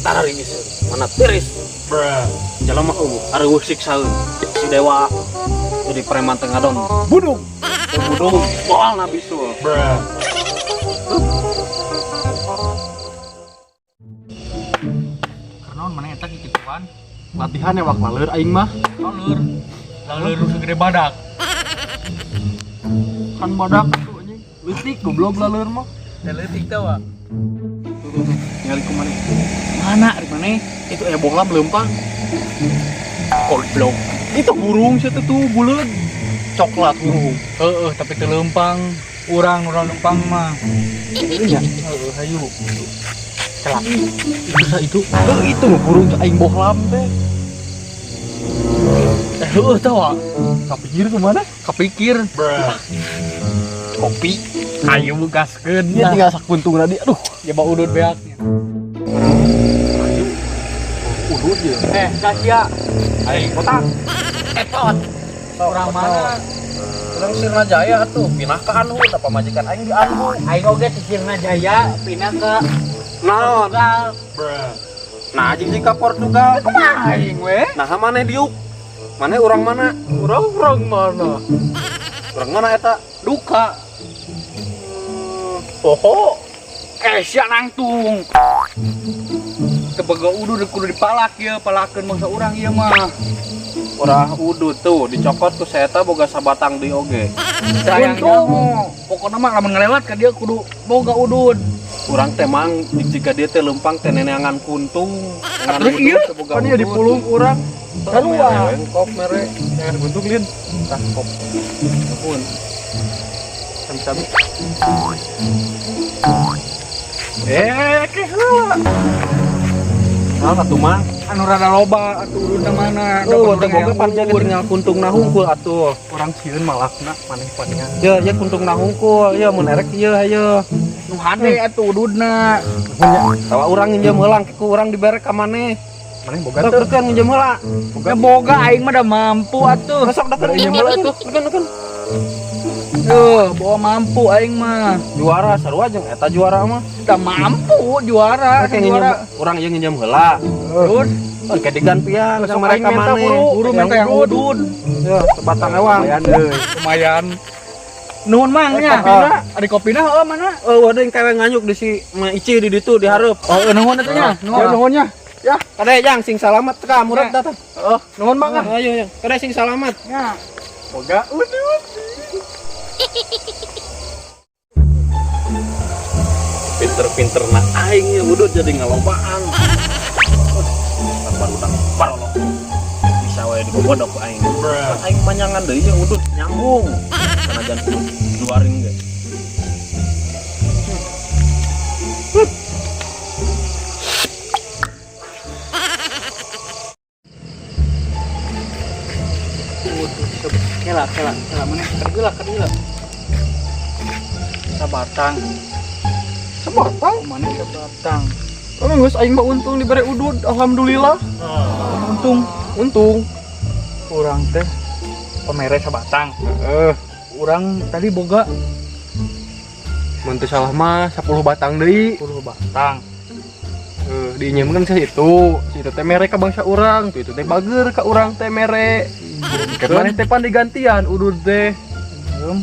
Tarariis mana tiris. Jelema eueuh areueuh siksaeun. Si Dewa jadi preman teh ngadon. Budug. Budug moal na bisul. Karena mana eta kikituan? Latihan ya wak laleur aing mah. Laleur. Laleur nu segede badak. Kan badak tuh anjing. Leutik goblok laleur mah. Teh leutik teh wa. Tuh tuh tuh. Ningali ku maneh. Mana di mana? Itu bohlam leumpang. Goblok. Itu burung sia tuh buleud. Coklat burung. Heeh, tapi teu leumpang. Urang urang leumpang mah. Iya. Heeh, hayu. Celak. Itu sa itu. Heuh, itu nu burung teh aing bohlam teh. Eh, heueuh teh wa. Kapikir kumaha? Kapikir. Kopi. Hayu gaskeun. Dia tinggal sakuntung tadi. Aduh, Ya bau udut beaknya. Udut dia. Eh, Kasia. Aing kotak. Etot. Urang mana? Urang Sirna Jaya atuh pindah ke Anhu tah pamajikan aing di Anhu. Aing oge ti Sirna Jaya pindah ke Naon? Portugal. Nah, jeung ka Portugal. Kumaha aing we? Nah, maneh diuk. Maneh urang mana? Urang urang mana? Urang mana eta? Duka. Poho. Eh, sia nangtung. Teboga udud kudu dipalak ya, palakeun bangsa urang ieu mah. Urang udud tuh dicokot ku saya boga sabatang deui oge. Sayang nyaho. Pokona mah lamun ngelewat ka dia kudu boga udud. Urang teh mang jika dia teh lempang teh neneangan kuntung. Terus ieu? Kan ieu dipulung urang. Sarua. Kop mere. Jangan dibentuk lin. Tah kop. Nuhun. Sami-sami. Eh, ke heula. Naon atuh mang? Anu rada loba atuh ududna mana? Oh, teh boga pan jadi tinggal kuntungna hungkul atuh. Urang sieun malakna maneh pannya. Ya, ya kuntungna hungkul. Ya mun erek ieu hayo. Nu hade atuh ududna. Tawa urang nginjem heula ku urang dibere ka maneh. Maneh boga Sok teu? deukeun nginjem heula. Ya boga aing mah da mampu atuh. Sok deukeun Bere nginjem nginjem heula heula atuh. Deukeun deukeun. Tuh, bawa mampu aing mah. Juara sarua jeung eta juara mah. Da mampu juara, Kayak nginjem juara. urang ieu nginjem heula. Terus Kayak digantian Sok sama aing mereka minta maneh. buru. buru minta yang udud. Ya, sebatang ewang. Lumayan euy. Lumayan. Nuhun mang nya. Kopina. Ada kopina heuh mana? Oh, waduh yang kayak nganyuk di si Ma Ici di ditu di hareup. Oh, nuhun atuh nya. Ya nuhun nya. Ya, kade jang sing salamat ka murad Ya. datang. Heeh, nuhun mang ah. Ayo, ayo. Kade sing salamat. Ya. Boga udud. Pinter-pinter na aing ya udut jadi ngalobaan. Baru udah parolok. Bisa wae dibobodok ku aing. Aing manyangan deui ya udut nyambung. Sanajan udut luarin ge. Kela, kela, kela mana? Kergela, kergela. Sabatang. Sebatang. Mana sabatang? Oh, geus aing mah untung dibere udud, alhamdulillah. Untung Untung. urang teh pemere sabatang. Heeh. Urang tadi boga Mun teu salah mah 10 batang deui. 10 batang. Heuh, diinjemkeun si itu. Si itu teh mere ka bangsa urang, tuh itu teh bager ka urang teh mere. Ke maneh teh pan digantian udud teh. Belum.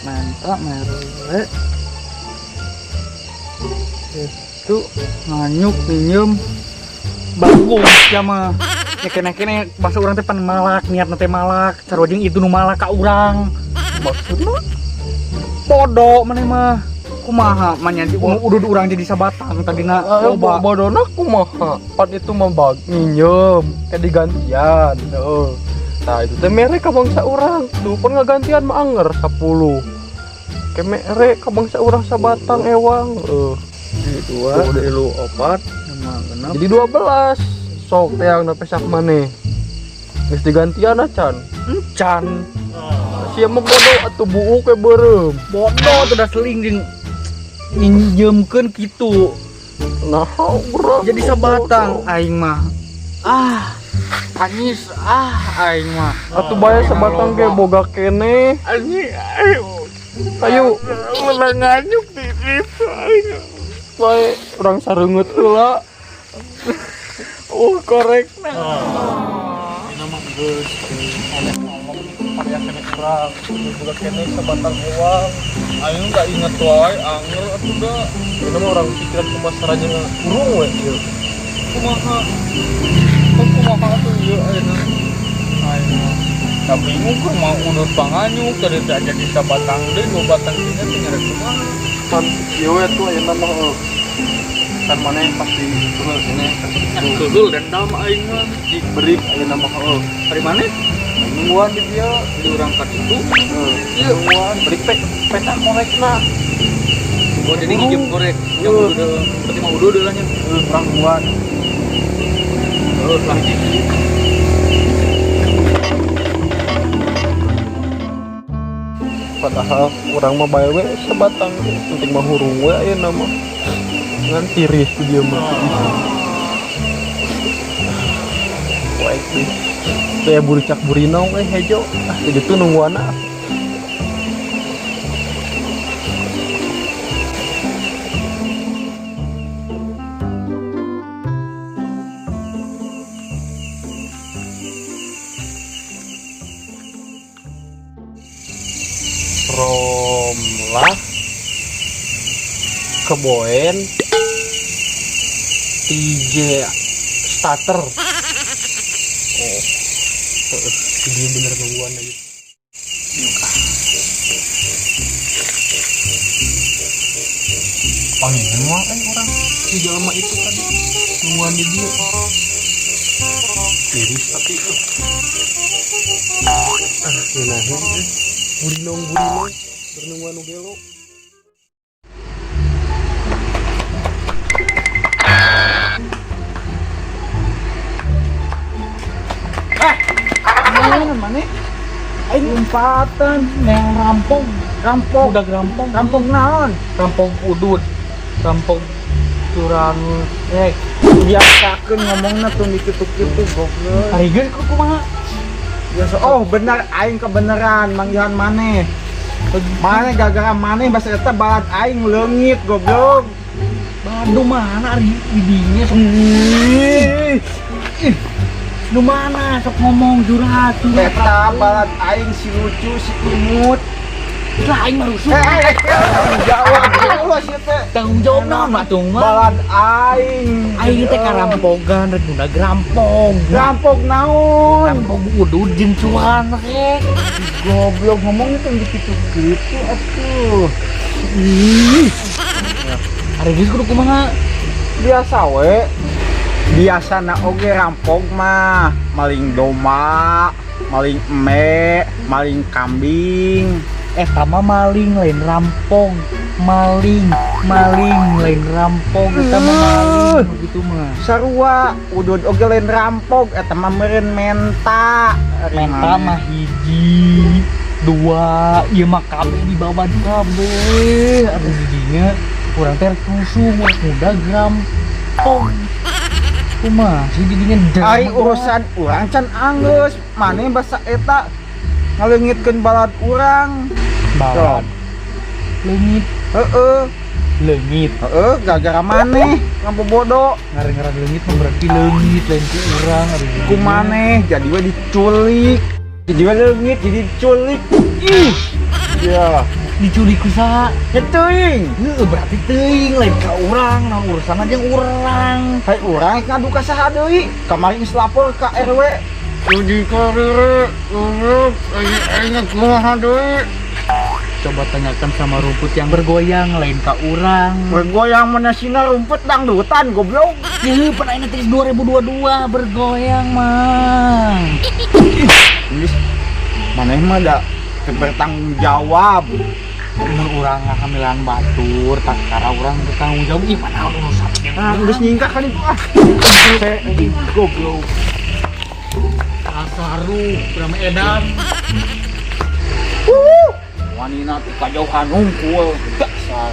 Mantap mere. Itu nganyuk minjem bagus ya mah. Ya kene-kene bahasa urang teh pan malak, niatna teh malak, sarua jeung itu nu malak ka urang. Maksudna? Bodoh maneh mah. Kumaha manya udud urang jadi sabatang tadina loba. Bodona kumaha? Pan itu mah bag nginjem, kayak digantian. Heeh. Nah, itu teh mere ka bangsa urang. Duh, pan ngagantian mah anger 10. Ke mere ka bangsa urang sabatang ewang. Heeh. Dua, Tuh, tilu, opat. lima, genep. Jadi 12. Sok teh yang pesak maneh. Geus digantian acan. Encan. Sia mah bodoh atuh buuk we beureum. Bodoh tuh udah seling jeung minjemkeun kitu. Nah, urang Jadi sabatang aing mah. Ah, panis ah aing mah. Atuh bae sabatang ge boga keneh. Anjing ayo. Ayo. Menang nganyuk di situ aing. wae urang sareungeut heula. Oh, korek. Ini mah geus aneh ngomong pada kene urang juga kene sabatang uang. Aing enggak inget wae anger atuh da. Ini mah orang pikiran kumaha kurung we ieu. Kumaha? Kok kumaha atuh ieu ayeuna? Aing da bingung kan mau udut panganyuk tadi teh jadi sabatang deui dua batang dina teh nyerek kumaha. Pan ieu we tuh ayeuna mah heuh. Kan maneh pasti keul sini. Keul dendam aing mah. Diberi ayeuna mah heuh. Dari mana? Nungguan di dieu, di urang ka ditu. Heeh. Nungguan beri peta korekna. Oh, jadi nginjem korek. Yang udah berarti mah udah lah nya. Heeh, urang nungguan. Terus lah. Padahal urang mah bae we sebatang penting mah hurung we ayeuna mah. Ngan tiris di dieu mah. Wae sih. Saya buricak burinong hejo. Ah, jadi tuh nungguana. Romlah Keboen TJ starter. Oh, dia bener nungguan aja. Panggil mah orang si jelema itu tadi nungguan di dia. Tiris tapi ngeunaheun euy. Burinong bernungguan nu gelo. Mana? Aing lompatan neng rampong, rampok, udah rampong, rampong naon? Rampong udut, rampong curang rek. Biasakeun ngomongna tuh kitu-kitu goblok. Ari geus kumaha? Biasa, oh benar aing kebenaran manggihan maneh. Maneh gara-gara maneh basa eta balad aing leungit goblok. Bandung mana ari didinya sok. Ih. Nu mana sok ngomong curhat curhat. Eta balad aing si lucu si imut. Lah aing mah rusuh. Tanggung jawab dulu sih teh. Tanggung jawab naon mah atuh mah. Balad aing. Aing teh karampogan rek guna grampong. Rampok naon? Rampok udud jeung cuan rek. Goblok ngomong itu gitu-gitu atuh. Ih. Ari geus kudu kumaha? Biasa we. Biasa na oge rampok mah maling domba, maling eme, maling kambing. Eta mah maling lain rampong. Maling, maling lain rampong. Eta mah maling begitu mah. Sarua udud oge lain rampok eta mah meureun menta. Menta mah hiji, dua, ieu mah kabeh dibawa kabeh. Aduh didinya urang teh rusuh, urang muda grampong. Kumaha sih didinya Ari urusan urang can anggeus, maneh basa eta ngaleungitkeun balad urang. Balad. Leungit. Heeh. Leungit. Heeh, gara-gara maneh ngabobodo. Ngaran-ngaran leungit mah berarti leungit lain ku urang ari ku maneh jadi we diculik. Jadi we leungit jadi diculik. Ih. Ya. Diculik ku saha? Ya teuing. Heuh, berarti teuing lain ka urang, naon urusan aja urang. Hai urang ngadu ka saha deui? Kamari geus lapor ka RW. Di karire, aing kumaha deui? Coba tanyakan sama rumput yang bergoyang lain ka urang. Bergoyang mana sina rumput dangdutan goblok. Yeuh, pan ayeuna teh 2022 bergoyang mah. Geus maneh mah da teu bertanggung jawab. Mun urang ngahamilan batur, tak kara urang bertanggung jawab ih mana urusan. Ah, geus nyingkah kali itu ah. Goblok. Kasaru, urang edan. Wanina teh kajauhan hungkul dasar.